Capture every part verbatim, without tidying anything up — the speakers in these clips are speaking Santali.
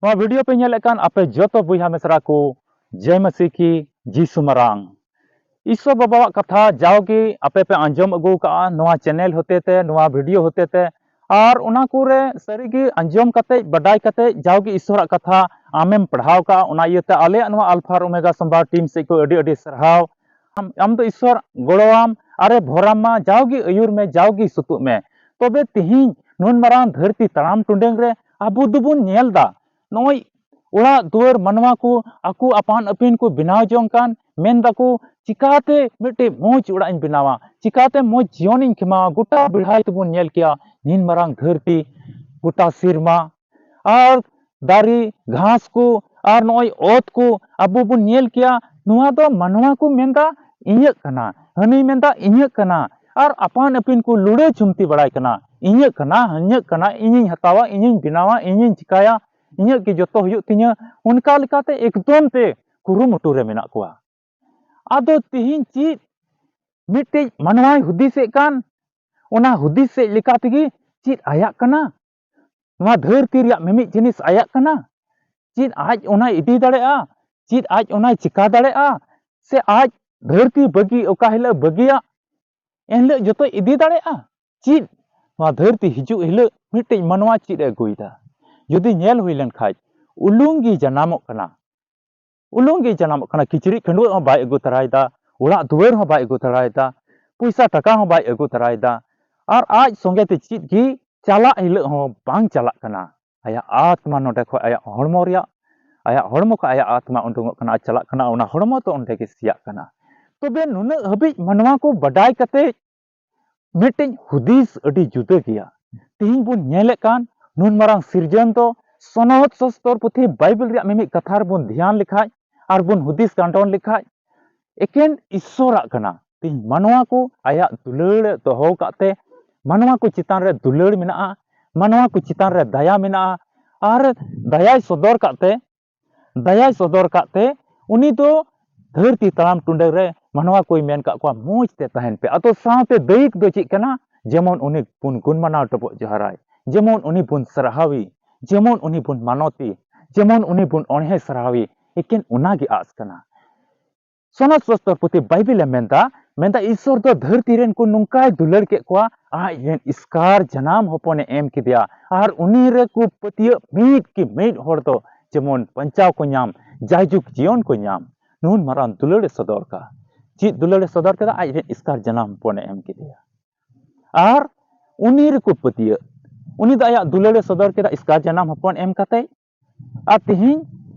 ᱱᱚᱣᱟ ᱵᱷᱤᱰᱤᱭᱳ ᱯᱮ ᱧᱮᱞᱮᱫ ᱠᱟᱱ ᱟᱯᱮ ᱡᱚᱛᱚ ᱵᱚᱭᱦᱟ ᱢᱤᱥᱨᱟ ᱠᱚ, ᱡᱮᱭ ᱢᱟᱹᱥᱤ ᱠᱤ ᱡᱤᱥᱩ ᱢᱟᱨᱟᱝ᱾ ᱤᱥᱥᱚᱨ ᱵᱟᱵᱟᱣᱟᱜ ᱠᱟᱛᱷᱟ ᱡᱟᱣᱜᱮ ᱟᱯᱮ ᱯᱮ ᱟᱸᱡᱚᱢ ᱟᱹᱜᱩ ᱠᱟᱜᱼᱟ ᱱᱚᱣᱟ ᱪᱮᱱᱮᱞ ᱦᱚᱛᱮᱛᱮ, ᱱᱚᱣᱟ ᱵᱷᱤᱰᱤᱭᱳ ᱦᱚᱛᱮᱛᱮ, ᱟᱨ ᱚᱱᱟ ᱠᱚᱨᱮ ᱥᱟᱹᱨᱤᱜᱮ ᱟᱸᱡᱚᱢ ᱠᱟᱛᱮ, ᱵᱟᱰᱟᱭ ᱠᱟᱛᱮ ᱡᱟᱣᱜᱮ ᱤᱥᱥᱚᱨᱟᱜ ᱠᱟᱛᱷᱟ ᱟᱢᱮᱢ ᱯᱟᱲᱦᱟᱣ ᱠᱟᱜᱼᱟ᱾ ᱚᱱᱟ ᱤᱭᱟᱹᱛᱮ ᱟᱞᱮᱭᱟᱜ ᱱᱚᱣᱟ ᱟᱞᱯᱷᱟ ᱟᱨ ᱳᱢᱮᱜᱟ ᱥᱚᱢᱵᱟᱫ ᱴᱤᱢ ᱥᱮᱫ ᱠᱷᱚᱱ ᱟᱹᱰᱤ ᱟᱹᱰᱤ ᱥᱟᱨᱦᱟᱣ᱾ ᱟᱢ, ᱟᱢ ᱫᱚ ᱤᱥᱥᱚᱨ ᱜᱚᱲᱚᱣᱟᱢ, ᱟᱨᱮ ᱵᱷᱚᱨᱟᱢ ᱢᱟ, ᱡᱟᱣᱜᱮ ᱟᱹᱭᱩᱨ ᱢᱮ, ᱡᱟᱣᱜᱮ ᱥᱩᱛᱩᱜ ᱢᱮ᱾ ᱛᱚᱵᱮ ᱛᱤᱦᱤᱧ ᱱᱩᱱ ᱢᱟᱨᱟᱝ ᱫᱷᱟᱹᱨᱛᱤ ᱛᱟᱲᱟᱢ ᱴᱩᱰᱟᱹᱝ ᱨᱮ ᱟᱵᱚ ᱫᱚᱵᱚᱱ ᱧᱮᱞ ᱫᱟ, ᱱᱚᱜᱼᱚᱭ ᱚᱲᱟᱜ ᱫᱩᱣᱟᱹᱨ ᱢᱟᱱᱣᱟ ᱠᱚ ᱟᱠᱚ ᱟᱯᱟᱱ ᱟᱹᱯᱤᱱ ᱠᱚ ᱵᱮᱱᱟᱣ ᱡᱚᱝ ᱠᱟᱱ, ᱢᱮᱱ ᱫᱟᱠᱚ, "ᱪᱤᱠᱟᱛᱮ ᱢᱤᱫᱴᱮᱡ ᱢᱚᱡᱽ ᱚᱲᱟᱜ ᱤᱧ ᱵᱮᱱᱟᱣᱟ, ᱪᱤᱠᱟᱛᱮ ᱢᱚᱡᱽ ᱡᱤᱭᱚᱱ ᱤᱧ ᱠᱷᱮᱢᱟᱣᱟ?" ᱜᱚᱴᱟ ᱵᱮᱲᱦᱟᱭ ᱛᱮᱵᱚᱱ ᱧᱮᱞ ᱠᱮᱭᱟ ᱱᱤᱱ ᱢᱟᱨᱟᱝ ᱫᱷᱟᱹᱨᱛᱤ, ᱜᱚᱴᱟ ᱥᱮᱨᱢᱟ, ᱟᱨ ᱫᱟᱨᱮ, ᱜᱷᱟᱥ ᱠᱚ, ᱟᱨ ᱱᱚᱜᱼᱚᱭ ᱚᱛ ᱠᱚ ᱟᱵᱚ ᱵᱚᱱ ᱧᱮᱞ ᱠᱮᱭᱟ, ᱱᱚᱣᱟ ᱫᱚ ᱢᱟᱱᱣᱟ ᱠᱚ ᱢᱮᱱᱫᱟ ᱤᱧᱟᱹᱜ ᱠᱟᱱᱟ, ᱦᱟᱹᱱᱤᱭ ᱢᱮᱱᱫᱟ ᱤᱧᱟᱹᱜ ᱠᱟᱱᱟ, ᱟᱨ ᱟᱯᱟᱱ ᱟᱹᱯᱤᱱ ᱠᱚ ᱞᱩᱲᱟᱹ ᱪᱩᱢᱛᱤ ᱵᱟᱲᱟᱭ ᱠᱟᱱᱟ, ᱤᱧᱟᱹᱜ ᱠᱟᱱᱟ, ᱤᱧᱟᱹᱜ ᱠᱟᱱᱟ, ᱤᱧᱤᱧ ᱦᱟᱛᱟᱣᱟ, ᱤᱧᱤᱧ ᱵᱮᱱᱟᱣᱟ, ᱤᱧᱤᱧ ᱪᱤᱠᱟᱭᱟ, ᱤᱧᱟᱹᱜ ᱜᱮ ᱡᱚᱛᱚ ᱦᱩᱭᱩᱜ ᱛᱤᱧᱟᱹ᱾ ᱚᱱᱠᱟ ᱞᱮᱠᱟᱛᱮ ᱮᱠᱫᱚᱢ ᱛᱮ ᱠᱩᱨᱩᱢᱩᱴᱩ ᱨᱮ ᱢᱮᱱᱟᱜ ᱠᱚᱣᱟ᱾ ᱟᱫᱚ ᱛᱤᱦᱤᱧ ᱪᱮᱫ ᱢᱤᱫᱴᱤᱡ ᱢᱟᱱᱣᱟᱭ ᱦᱩᱫᱤᱥᱮᱫ ᱠᱟᱱ, ᱚᱱᱟ ᱦᱩᱫᱤᱥ ᱥᱮᱫ ᱞᱮᱠᱟ ᱛᱮᱜᱮ ᱪᱮᱫ ᱟᱭᱟᱜ ᱠᱟᱱᱟ? ᱱᱚᱣᱟ ᱫᱷᱟᱹᱨᱛᱤ ᱨᱮᱭᱟᱜ ᱢᱤᱢᱤᱫ ᱡᱤᱱᱤᱥ ᱟᱭᱟᱜ ᱠᱟᱱᱟ? ᱪᱮᱫ ᱟᱡ ᱚᱱᱟᱭ ᱤᱫᱤ ᱫᱟᱲᱮᱭᱟᱜᱼᱟ? ᱪᱮᱫ ᱟᱡ ᱚᱱᱟᱭ ᱪᱤᱠᱟ ᱫᱟᱲᱮᱭᱟᱜᱼᱟ? ᱥᱮ ᱟᱡ ᱫᱷᱟᱹᱨᱛᱤ ᱵᱟᱹᱜᱤ, ᱚᱠᱟ ᱦᱤᱞᱳᱜ ᱵᱟᱹᱜᱤᱭᱟ, ᱮᱱᱦᱤᱞᱳᱜ ᱡᱚᱛᱚᱭ ᱤᱫᱤ ᱫᱟᱲᱮᱭᱟᱜᱼᱟ? ᱪᱮᱫ ᱱᱚᱣᱟ ᱫᱷᱟᱹᱨᱛᱤ ᱦᱤᱡᱩᱜ ᱦᱤᱞᱳᱜ ᱢᱤᱫᱴᱤᱡ ᱢᱟᱱᱣᱟ ᱪᱮᱫ ᱮ ᱟᱹᱜᱩᱭᱮᱫᱟ? ᱡᱩᱫᱤ ᱧᱮᱞ ᱦᱩᱭ ᱞᱮᱱ ᱠᱷᱟᱡ, ᱩᱞᱩᱝ ᱜᱮ ᱡᱟᱱᱟᱢᱚᱜ ᱠᱟᱱᱟ, ᱩᱞᱩᱝ ᱜᱮ ᱡᱟᱱᱟᱢᱚᱜ ᱠᱟᱱᱟ᱾ ᱠᱤᱪᱨᱤᱡ ᱠᱷᱟᱹᱰᱩᱣᱟᱹᱜ ᱦᱚᱸ ᱵᱟᱭ ᱟᱹᱜᱩ ᱛᱚᱨᱟᱭᱮᱫᱟ, ᱚᱲᱟᱜ ᱫᱩᱣᱟᱹᱨ ᱦᱚᱸ ᱵᱟᱭ ᱟᱹᱜᱩ ᱛᱚᱨᱟᱭᱮᱫᱟ, ᱯᱚᱭᱥᱟ ᱴᱟᱠᱟ ᱦᱚᱸ ᱵᱟᱭ ᱟᱹᱜᱩ ᱛᱚᱨᱟᱭᱮᱫᱟ, ᱟᱨ ᱟᱡ ᱥᱚᱸᱜᱮ ᱛᱮ ᱪᱮᱫ ᱜᱮ ᱪᱟᱞᱟᱜ ᱦᱤᱞᱳᱜ ᱦᱚᱸ ᱵᱟᱝ ᱪᱟᱞᱟᱜ ᱠᱟᱱᱟ᱾ ᱟᱭᱟᱜ ᱟᱛᱢᱟ ᱱᱚᱰᱮ ᱠᱷᱚᱱ ᱟᱭᱟᱜ ᱦᱚᱲᱢᱚ ᱨᱮᱭᱟᱜ, ᱟᱭᱟᱜ ᱦᱚᱲᱢᱚ ᱠᱷᱚᱱ ᱟᱭᱟᱜ ᱟᱛᱢᱟ ᱩᱰᱩᱝᱚᱜ ᱠᱟᱱᱟ ᱟᱨ ᱪᱟᱞᱟᱜ ᱠᱟᱱᱟ, ᱚᱱᱟ ᱦᱚᱲᱢᱚ ᱫᱚ ᱚᱸᱰᱮ ᱜᱮ ᱥᱮᱭᱟᱜ ᱠᱟᱱᱟ᱾ ᱛᱚᱵᱮ ᱱᱩᱱᱟᱹᱜ ᱦᱟᱹᱵᱤᱡ ᱢᱟᱱᱣᱟ ᱠᱚ ᱵᱟᱰᱟᱭ ᱠᱟᱛᱮ ᱢᱤᱫᱴᱮᱱ ᱦᱩᱫᱤᱥ ᱟᱹᱰᱤ ᱡᱩᱫᱟᱹ ᱜᱮᱭᱟ᱾ ᱛᱮᱦᱮᱧ ᱵᱚᱱ ᱧᱮᱞᱮᱫ ᱠᱟᱱ ᱱᱩᱱ ᱢᱟᱨᱟᱝ ᱥᱤᱨᱡᱚᱱ ᱫᱚ ᱥᱚᱱᱚᱦᱚᱛ ᱥᱚᱥᱛᱚᱨ ᱯᱩᱛᱷᱤ ᱵᱟᱭᱵᱮᱞ ᱨᱮᱭᱟᱜ ᱢᱤᱢᱤᱫ ᱠᱟᱛᱷᱟ ᱨᱮᱵᱚᱱ ᱫᱷᱮᱭᱟᱱ ᱞᱮᱠᱷᱟᱡ ᱟᱨ ᱵᱚᱱ ᱦᱩᱫᱤᱥ ᱜᱟᱱᱰᱚᱱ ᱞᱮᱠᱷᱟᱡ, ᱮᱠᱮᱱ ᱤᱥᱥᱚᱨᱟᱜ ᱠᱟᱱᱟ᱾ ᱛᱮᱦᱮᱧ ᱢᱟᱱᱣᱟ ᱠᱚ ᱟᱭᱟᱜ ᱫᱩᱞᱟᱹᱲ ᱮ ᱫᱚᱦᱚ ᱟᱠᱟᱫ ᱛᱮ, ᱢᱟᱱᱣᱟ ᱠᱚ ᱪᱮᱛᱟᱱ ᱨᱮ ᱫᱩᱞᱟᱹᱲ ᱢᱮᱱᱟᱜᱼᱟ, ᱢᱟᱱᱣᱟ ᱠᱚ ᱪᱮᱛᱟᱱ ᱨᱮ ᱫᱟᱭᱟ ᱢᱮᱱᱟᱜᱼᱟ, ᱟᱨ ᱫᱟᱭᱟᱭ ᱥᱚᱫᱚᱨ ᱠᱟᱫ ᱛᱮ, ᱫᱟᱭᱟᱭ ᱥᱚᱫᱚᱨ ᱠᱟᱫ ᱛᱮ ᱩᱱᱤ ᱫᱚ ᱫᱷᱟᱹᱨᱛᱤ ᱛᱟᱲᱟᱢ ᱴᱩᱰᱟᱹᱝ ᱨᱮ ᱢᱟᱱᱣᱟ ᱠᱚᱭ ᱢᱮᱱ ᱠᱟᱫ ᱠᱚᱣᱟ, "ᱢᱚᱡᱽ ᱛᱮ ᱛᱟᱦᱮᱱ ᱯᱮ᱾" ᱟᱫᱚ ᱥᱟᱶᱛᱮ ᱫᱟᱹᱭᱤᱠ ᱫᱚ ᱪᱮᱫ ᱠᱟᱱᱟ? ᱡᱮᱢᱚᱱ ᱩᱱᱤ ᱵᱚᱱ ᱜᱩᱱ ᱢᱟᱱᱟᱣ ᱰᱚᱵᱚᱜ ᱡᱚᱦᱟᱨᱟᱭ, ᱡᱮᱢᱚᱱ ᱩᱱᱤ ᱵᱚᱱ ᱥᱟᱨᱦᱟᱣᱤ, ᱡᱮᱢᱚᱱ ᱩᱱᱤ ᱵᱚᱱ ᱢᱟᱱᱚᱛᱤ, ᱡᱮᱢᱚᱱ ᱩᱱᱤ ᱵᱚᱱ ᱚᱬᱦᱮ ᱥᱟᱨᱦᱟᱣᱮ, ᱮᱠᱮᱱ ᱚᱱᱟᱜᱮ ᱟᱸᱥ ᱠᱟᱱᱟ᱾ ᱥᱚᱱᱚᱛ ᱥᱚᱥᱛᱚᱨ ᱯᱩᱛᱷᱤ ᱵᱟᱭᱵᱮᱞᱮ ᱢᱮᱱᱫᱟ, ᱢᱮᱱᱫᱟ, ᱤᱥᱥᱚᱨ ᱫᱚ ᱫᱷᱟᱹᱨᱛᱤ ᱨᱮᱱ ᱠᱚ ᱱᱚᱝᱠᱟᱭ ᱫᱩᱞᱟᱹᱲ ᱠᱮᱫ ᱠᱚᱣᱟ, ᱟᱡ ᱨᱮᱱ ᱮᱥᱠᱟᱨ ᱡᱟᱱᱟᱢ ᱦᱚᱯᱚᱱᱮ ᱮᱢ ᱠᱮᱫᱮᱭᱟ, ᱟᱨ ᱩᱱᱤ ᱨᱮᱠᱚ ᱯᱟᱹᱛᱭᱟᱹᱜ ᱢᱤᱫ ᱠᱤ ᱢᱤᱫ ᱦᱚᱲ ᱫᱚ ᱡᱮᱢᱚᱱ ᱵᱟᱧᱪᱟᱣ ᱠᱚ ᱧᱟᱢ, ᱡᱟᱭᱡᱩᱜᱽ ᱡᱤᱭᱚᱱ ᱠᱚ ᱧᱟᱢ᱾ ᱱᱩᱱ ᱢᱟᱨᱟᱝ ᱫᱩᱞᱟᱹᱲᱮ ᱥᱚᱫᱚᱨ ᱠᱟᱜᱼᱟ᱾ ᱪᱮᱫ ᱫᱩᱞᱟᱹᱲᱮ ᱥᱚᱫᱚᱨ ᱠᱮᱫᱟ? ᱟᱡ ᱨᱮᱱ ᱮᱥᱠᱟᱨ ᱡᱟᱱᱟᱢ ᱦᱚᱯᱚᱱᱮ ᱮᱢ ᱠᱮᱫᱮᱭᱟ᱾ ᱟᱨ ᱩᱱᱤ ᱨᱮᱠᱚ ᱯᱟᱹᱛᱭᱟᱹᱜ, ᱩᱱᱤ ᱫᱚ ᱟᱭᱟᱜ ᱫᱩᱞᱟᱹᱲᱮ ᱥᱚᱫᱚᱨ ᱠᱮᱫᱟ ᱮᱥᱠᱟᱨ ᱡᱟᱱᱟᱢ ᱦᱚᱯᱚᱱ ᱮᱢ ᱠᱟᱛᱮ᱾ ᱟᱨ ᱛᱮᱦᱮᱧ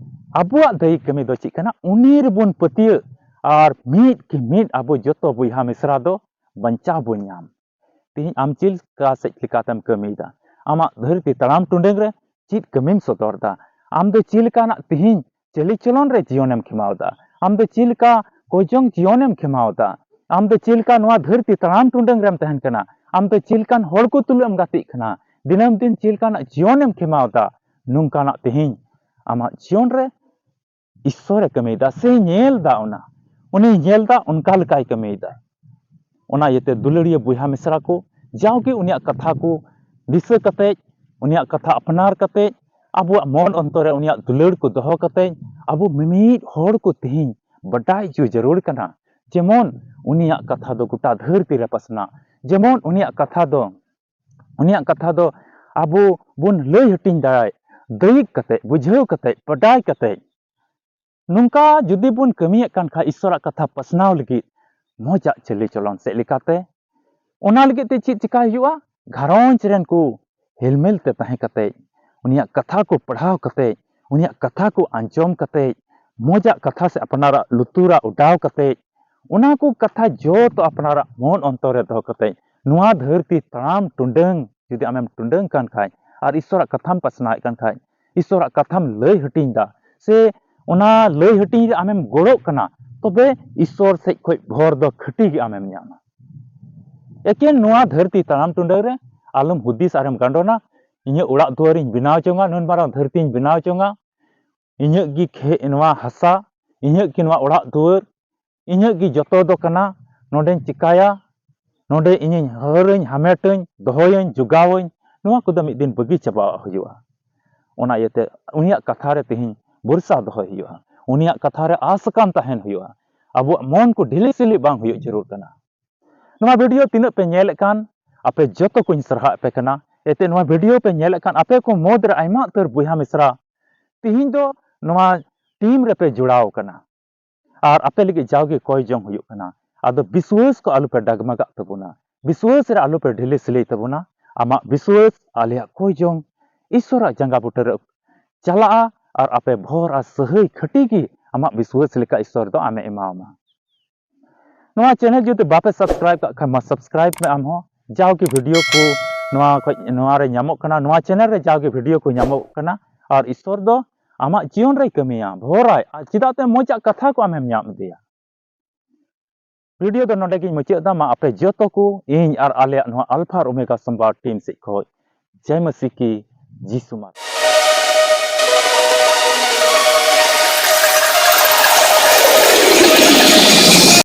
ᱟᱵᱚᱣᱟᱜ ᱫᱟᱹᱭᱤ ᱠᱟᱹᱢᱤ ᱫᱚ ᱪᱮᱫ ᱠᱟᱱᱟ? ᱩᱱᱤ ᱨᱮᱵᱚᱱ ᱯᱟᱹᱛᱭᱟᱹᱜ ᱟᱨ ᱢᱤᱫ ᱠᱤ ᱢᱤᱫ ᱟᱵᱚ ᱡᱚᱛᱚ ᱵᱚᱭᱦᱟ ᱢᱤᱥᱨᱟ ᱫᱚ ᱵᱟᱧᱪᱟᱣ ᱵᱚᱱ ᱧᱟᱢ᱾ ᱛᱮᱦᱮᱧ ᱟᱢ ᱪᱮᱫ ᱞᱮᱠᱟ ᱥᱮᱫ ᱞᱮᱠᱟᱛᱮᱢ ᱠᱟᱹᱢᱤᱭᱮᱫᱟ? ᱟᱢᱟᱜ ᱫᱷᱟᱹᱨᱛᱤ ᱛᱟᱲᱟᱢ ᱴᱩᱰᱟᱹᱝ ᱨᱮ ᱪᱮᱫ ᱠᱟᱹᱢᱤᱢ ᱥᱚᱫᱚᱨ ᱮᱫᱟ? ᱟᱢ ᱫᱚ ᱪᱮᱫ ᱞᱮᱠᱟᱱᱟᱜ ᱛᱮᱦᱮᱧ ᱪᱟᱹᱞᱤ ᱪᱚᱞᱚᱱ ᱨᱮ ᱡᱤᱭᱚᱱᱮᱢ ᱠᱷᱮᱢᱟᱣ ᱮᱫᱟ? ᱟᱢ ᱫᱚ ᱪᱮᱫ ᱞᱮᱠᱟ ᱠᱚᱡᱚᱝ ᱡᱤᱭᱚᱱᱮᱢ ᱠᱷᱮᱢᱟᱣ ᱮᱫᱟ? ᱟᱢ ᱫᱚ ᱪᱮᱫ ᱞᱮᱠᱟ ᱱᱚᱣᱟ ᱫᱷᱟᱹᱨᱛᱤ ᱛᱟᱲᱟᱢ ᱴᱩᱰᱟᱹᱝ ᱨᱮᱢ ᱛᱟᱦᱮᱱ ᱠᱟᱱᱟ? ᱟᱢ ᱫᱚ ᱪᱮᱫ ᱞᱮᱠᱟᱱ ᱦᱚᱲ ᱠᱚ ᱛᱩᱞᱩᱡ ᱮᱢ ᱜᱟᱛᱮᱜ ᱠᱟᱱᱟ? ᱫᱤᱱᱟᱹᱢ ᱫᱤᱱ ᱪᱮᱫ ᱞᱮᱠᱟᱱᱟᱜ ᱡᱤᱭᱚᱱᱮᱢ ᱠᱷᱮᱢᱟᱣ ᱮᱫᱟ? ᱱᱚᱝᱠᱟᱱᱟᱜ ᱛᱮᱦᱮᱧ ᱟᱢᱟᱜ ᱡᱤᱭᱚᱱ ᱨᱮ ᱤᱥᱥᱚᱨᱮ ᱠᱟᱹᱢᱤᱭᱮᱫᱟ, ᱥᱮ ᱧᱮᱞ ᱮᱫᱟ, ᱚᱱᱟ ᱩᱱᱤ ᱧᱮᱞ ᱮᱫᱟ, ᱚᱱᱠᱟ ᱞᱮᱠᱟᱭ ᱠᱟᱹᱢᱤᱭᱮᱫᱟ᱾ ᱚᱱᱟ ᱤᱭᱟᱹᱛᱮ ᱫᱩᱞᱟᱹᱲᱤᱭᱟᱹ ᱵᱚᱭᱦᱟ ᱢᱤᱥᱨᱟ ᱠᱚ, ᱡᱟᱣᱜᱮ ᱩᱱᱤᱭᱟᱜ ᱠᱟᱛᱷᱟ ᱠᱚ ᱫᱤᱥᱟᱹ ᱠᱟᱛᱮᱡ, ᱩᱱᱤᱭᱟᱜ ᱠᱟᱛᱷᱟ ᱟᱯᱱᱟᱨ ᱠᱟᱛᱮᱡ, ᱟᱵᱚᱣᱟᱜ ᱢᱚᱱ ᱚᱱᱛᱚᱨ ᱨᱮ ᱩᱱᱤᱭᱟᱜ ᱫᱩᱞᱟᱹᱲ ᱠᱚ ᱫᱚᱦᱚ ᱠᱟᱛᱮᱡ, ᱟᱵᱚ ᱢᱤᱢᱤᱫ ᱦᱚᱲ ᱠᱚ ᱛᱮᱦᱮᱧ ᱵᱟᱰᱟᱭ ᱦᱚᱪᱚ ᱡᱟᱹᱨᱩᱲ ᱠᱟᱱᱟ, ᱡᱮᱢᱚᱱ ᱩᱱᱤᱭᱟᱜ ᱠᱟᱛᱷᱟ ᱫᱚ ᱜᱚᱴᱟ ᱫᱷᱟᱹᱨᱛᱤ ᱨᱮ ᱯᱟᱥᱱᱟᱜ, ᱡᱮᱢᱚᱱ ᱩᱱᱤᱭᱟᱜ ᱠᱟᱛᱷᱟ ᱫᱚ, ᱩᱱᱤᱭᱟᱜ ᱠᱟᱛᱷᱟ ᱫᱚ ᱟᱵᱚ ᱵᱚᱱ ᱞᱟᱹᱭ ᱦᱟᱹᱴᱤᱧ ᱫᱟᱲᱮᱭᱟᱜ, ᱫᱟᱹᱭᱤᱠ ᱠᱟᱛᱮᱡ, ᱵᱩᱡᱷᱟᱹᱣ ᱠᱟᱛᱮᱡ, ᱵᱟᱰᱟᱭ ᱠᱟᱛᱮᱡ᱾ ᱱᱚᱝᱠᱟ ᱡᱩᱫᱤ ᱵᱚᱱ ᱠᱟᱹᱢᱤᱭᱮᱫ ᱠᱟᱱ ᱠᱷᱟᱱ ᱤᱥᱥᱚᱨᱟᱜ ᱠᱟᱛᱷᱟ ᱯᱟᱥᱱᱟᱣ ᱞᱟᱹᱜᱤᱫ ᱢᱚᱡᱟᱜ ᱪᱟᱹᱞᱤ ᱪᱚᱞᱚᱱ ᱥᱮᱫ ᱞᱮᱠᱟᱛᱮ, ᱚᱱᱟ ᱞᱟᱹᱜᱤᱫ ᱛᱮ ᱪᱮᱫ ᱪᱮᱠᱟᱭ ᱦᱩᱭᱩᱜᱼᱟ? ᱜᱷᱟᱨᱚᱸᱡᱽ ᱨᱮᱱ ᱠᱚ ᱦᱮᱞᱢᱮᱞ ᱛᱮ ᱛᱟᱦᱮᱸ ᱠᱟᱛᱮ, ᱩᱱᱤᱭᱟᱜ ᱠᱟᱛᱷᱟ ᱠᱚ ᱯᱟᱲᱦᱟᱣ ᱠᱟᱛᱮ, ᱩᱱᱤᱭᱟᱜ ᱠᱟᱛᱷᱟ ᱠᱚ ᱟᱸᱡᱚᱢ ᱠᱟᱛᱮ, ᱢᱚᱡᱟᱜ ᱠᱟᱛᱷᱟ ᱥᱮ ᱟᱯᱱᱟᱨᱟᱜ ᱞᱩᱛᱩᱨᱟᱜ ᱚᱰᱟᱣ ᱠᱟᱛᱮ, ᱚᱱᱟ ᱠᱚ ᱠᱟᱛᱷᱟ ᱡᱚᱛᱚ ᱟᱯᱱᱟᱨᱟᱜ ᱢᱚᱱ ᱚᱱᱛᱚᱨ ᱨᱮ ᱫᱚᱦᱚ ᱠᱟᱛᱮ, ᱱᱚᱣᱟ ᱫᱷᱟᱹᱨᱛᱤ ᱛᱟᱲᱟᱢ ᱴᱩᱰᱟᱹᱝ ᱡᱩᱫᱤ ᱟᱢᱮᱢ ᱴᱩᱰᱟᱹᱝ ᱠᱟᱱ ᱠᱷᱟᱡ ᱟᱨ ᱤᱥᱥᱚᱨᱟᱜ ᱠᱟᱛᱷᱟᱢ ᱯᱟᱥᱱᱟᱣᱮᱫ ᱠᱟᱱ ᱠᱷᱟᱡ, ᱤᱥᱥᱚᱨᱟᱜ ᱠᱟᱛᱷᱟᱢ ᱞᱟᱹᱭ ᱦᱟᱹᱴᱤᱧ ᱫᱟ, ᱥᱮ ᱚᱱᱟ ᱞᱟᱹᱭ ᱦᱟᱹᱴᱤᱧ ᱨᱮ ᱟᱢᱮᱢ ᱜᱚᱲᱚᱜ ᱠᱟᱱᱟ, ᱛᱚᱵᱮ ᱤᱥᱥᱚᱨ ᱥᱮᱡ ᱠᱷᱚᱡ ᱵᱷᱚᱨ ᱫᱚ ᱠᱷᱟᱹᱴᱤ ᱜᱮ ᱟᱢᱮᱢ ᱧᱟᱢᱟ᱾ ᱮᱠᱮᱱ ᱱᱚᱣᱟ ᱫᱷᱟᱹᱨᱛᱤ ᱛᱟᱲᱟᱢ ᱴᱩᱰᱟᱹᱝ ᱨᱮ ᱟᱞᱚᱢ ᱦᱩᱫᱤᱥ ᱟᱨᱮᱢ ᱜᱟᱸᱰᱚᱱᱟ, ᱤᱧᱟᱹᱜ ᱚᱲᱟᱜ ᱫᱩᱣᱟᱹᱨᱤᱧ ᱵᱮᱱᱟᱣ ᱡᱚᱝᱟ, ᱱᱩᱱ ᱢᱟᱨᱟᱝ ᱫᱷᱟᱹᱨᱛᱤᱧ ᱵᱮᱱᱟᱣ ᱡᱚᱝᱟ, ᱤᱧᱟᱹᱜ ᱜᱮ ᱠᱷᱮ-, ᱱᱚᱣᱟ ᱦᱟᱥᱟ, ᱤᱧᱟᱹᱜ ᱜᱮ ᱱᱚᱣᱟ ᱚᱲᱟᱜ ᱫᱩᱣᱟᱹᱨ, ᱤᱧᱟᱹᱜ ᱜᱮ ᱡᱚᱛᱚ ᱫᱚ ᱠᱟᱱᱟ, ᱱᱚᱰᱮᱧ ᱪᱤᱠᱟᱭᱟ, ᱱᱚᱰᱮ ᱤᱧᱤᱧ ᱦᱟᱹᱨᱟᱹᱧ, ᱦᱟᱢᱮᱴᱟᱹᱧ, ᱫᱚᱦᱚᱭᱟᱹᱧ, ᱡᱚᱜᱟᱣᱟᱹᱧ, ᱱᱚᱣᱟ ᱠᱚᱫᱚ ᱢᱤᱫ ᱫᱤᱱ ᱵᱟᱹᱜᱤ ᱪᱟᱵᱟᱣᱟᱜ ᱦᱩᱭᱩᱜᱼᱟ᱾ ᱚᱱᱟ ᱤᱭᱟᱹᱛᱮ ᱩᱱᱤᱭᱟᱜ ᱠᱟᱛᱷᱟ ᱨᱮ ᱛᱮᱦᱮᱧ ᱵᱷᱚᱨᱥᱟ ᱫᱚᱦᱚᱭ ᱦᱩᱭᱩᱜᱼᱟ᱾ ᱩᱱᱤᱭᱟᱜ ᱠᱟᱛᱷᱟ ᱨᱮ ᱟᱥ ᱟᱠᱟᱱ ᱛᱟᱦᱮᱱ ᱦᱩᱭᱩᱜᱼᱟ᱾ ᱟᱵᱚᱣᱟᱜ ᱢᱚᱱ ᱠᱚ ᱰᱷᱤᱞᱤ ᱥᱤᱞᱤ ᱵᱟᱝ ᱦᱩᱭᱩᱜ ᱡᱟᱹᱨᱩᱲ ᱠᱟᱱᱟ᱾ ᱱᱚᱣᱟ ᱵᱷᱤᱰᱤᱭᱳ ᱛᱤᱱᱟᱹᱜ ᱯᱮ ᱧᱮᱞᱮᱫ ᱠᱟᱱ, ᱟᱯᱮ ᱡᱚᱛᱚ ᱠᱚᱧ ᱥᱟᱨᱦᱟᱣ ᱟᱯᱮ ᱠᱟᱱᱟ᱾ ᱮᱱᱛᱮ ᱱᱚᱣᱟ ᱵᱷᱤᱰᱤᱭᱳ ᱯᱮ ᱧᱮᱞᱮᱫ ᱠᱟᱱ, ᱟᱯᱮ ᱠᱚ ᱢᱩᱫᱽ ᱨᱮ ᱟᱭᱢᱟ ᱩᱛᱟᱹᱨ ᱵᱚᱭᱦᱟ ᱢᱤᱥᱨᱟ ᱛᱤᱦᱤᱧ ᱫᱚ ᱱᱚᱣᱟ ᱴᱤᱢ ᱨᱮᱯᱮ ᱡᱚᱲᱟᱣ ᱠᱟᱱᱟ᱾ ᱟᱨ ᱟᱯᱮ ᱞᱟᱹᱜᱤᱫ ᱡᱟᱣᱜᱮ ᱠᱚᱭ ᱡᱚᱝ ᱦᱩᱭᱩᱜ ᱠᱟᱱᱟ᱾ ᱟᱫᱚ ᱵᱤᱥᱣᱟᱹᱥ ᱠᱚ ᱟᱞᱚᱯᱮ ᱰᱟᱜᱢᱟᱜᱟᱜ ᱛᱟᱵᱚᱱᱟ, ᱵᱤᱥᱣᱟᱹᱥ ᱨᱮ ᱟᱞᱚᱯᱮ ᱰᱷᱤᱞᱟᱹ ᱥᱤᱞᱟᱹᱭ ᱛᱟᱵᱚᱱᱟ᱾ ᱟᱢᱟᱜ ᱵᱤᱥᱣᱟᱹᱥ ᱟᱞᱮᱭᱟᱜ ᱠᱚᱭ ᱡᱚᱝ, ᱤᱥᱣᱚᱨᱟᱜ ᱡᱟᱸᱜᱟ ᱵᱩᱴᱟᱹ ᱨᱮ ᱪᱟᱞᱟᱜᱼᱟ᱾ ᱟᱨ ᱟᱯᱮ ᱵᱷᱚᱨ ᱟᱨ ᱥᱟᱹᱦᱟᱹᱭ ᱠᱷᱟᱹᱴᱤ ᱜᱮ ᱟᱢᱟᱜ ᱵᱤᱥᱣᱟᱹᱥ ᱞᱮᱠᱟ ᱤᱥᱣᱚᱨ ᱫᱚ ᱟᱢᱮ ᱮᱢᱟᱣᱟᱢᱟ᱾ ᱱᱚᱣᱟ ᱪᱮᱱᱮᱞ ᱡᱩᱫᱤ ᱵᱟᱯᱮ ᱥᱟᱵᱥᱠᱨᱟᱭᱤᱵ ᱠᱟᱜ ᱠᱷᱟᱱ ᱢᱟ ᱥᱟᱵᱥᱠᱨᱟᱭᱤᱵ ᱢᱮ ᱟᱢ ᱦᱚᱸ᱾ ᱡᱟᱣᱜᱮ ᱵᱷᱤᱰᱤᱭᱳ ᱠᱚ ᱱᱚᱣᱟ ᱠᱷᱚᱡ, ᱱᱚᱣᱟ ᱨᱮ ᱧᱟᱢᱚᱜ ᱠᱟᱱᱟ, ᱱᱚᱣᱟ ᱪᱮᱱᱮᱞ ᱨᱮ ᱡᱟᱣᱜᱮ ᱵᱷᱤᱰᱤᱭᱳ ᱠᱚ ᱧᱟᱢᱚᱜ ᱠᱟᱱᱟ᱾ ᱟᱨ ᱤᱥᱣᱚᱨ ᱫᱚ ᱟᱢᱟᱜ ᱡᱤᱭᱚᱱ ᱨᱮᱭ ᱠᱟᱹᱢᱤᱭᱟ, ᱵᱷᱚᱨᱟᱭ, ᱟᱨ ᱪᱮᱫᱟᱜ ᱛᱮ ᱢᱚᱡᱽ ᱟᱜ ᱠᱟᱛᱷᱟ ᱠᱚ ᱟᱢᱮᱢ ᱧᱟᱢ ᱤᱫᱤᱭᱟ᱾ ᱵᱷᱤᱰᱤᱭᱳ ᱫᱚ ᱱᱚᱰᱮ ᱜᱤᱧ ᱢᱩᱪᱟᱹᱫ ᱮᱫᱟ᱾ ᱢᱟ ᱟᱯᱮ ᱡᱚᱛᱚ ᱠᱚ ᱤᱧ ᱟᱨ ᱟᱞᱮᱭᱟᱜ ᱱᱚᱣᱟ ᱟᱞᱯᱷᱟ ᱟᱨ ᱳᱢᱮᱜᱟ ᱥᱚᱢᱵᱟᱫ ᱴᱤᱢ ᱥᱮᱫ ᱠᱷᱚᱡ ᱡᱟᱭ ᱢᱟᱹᱥᱤ ᱠᱤ ᱡᱤᱥᱩ ᱢᱟᱨ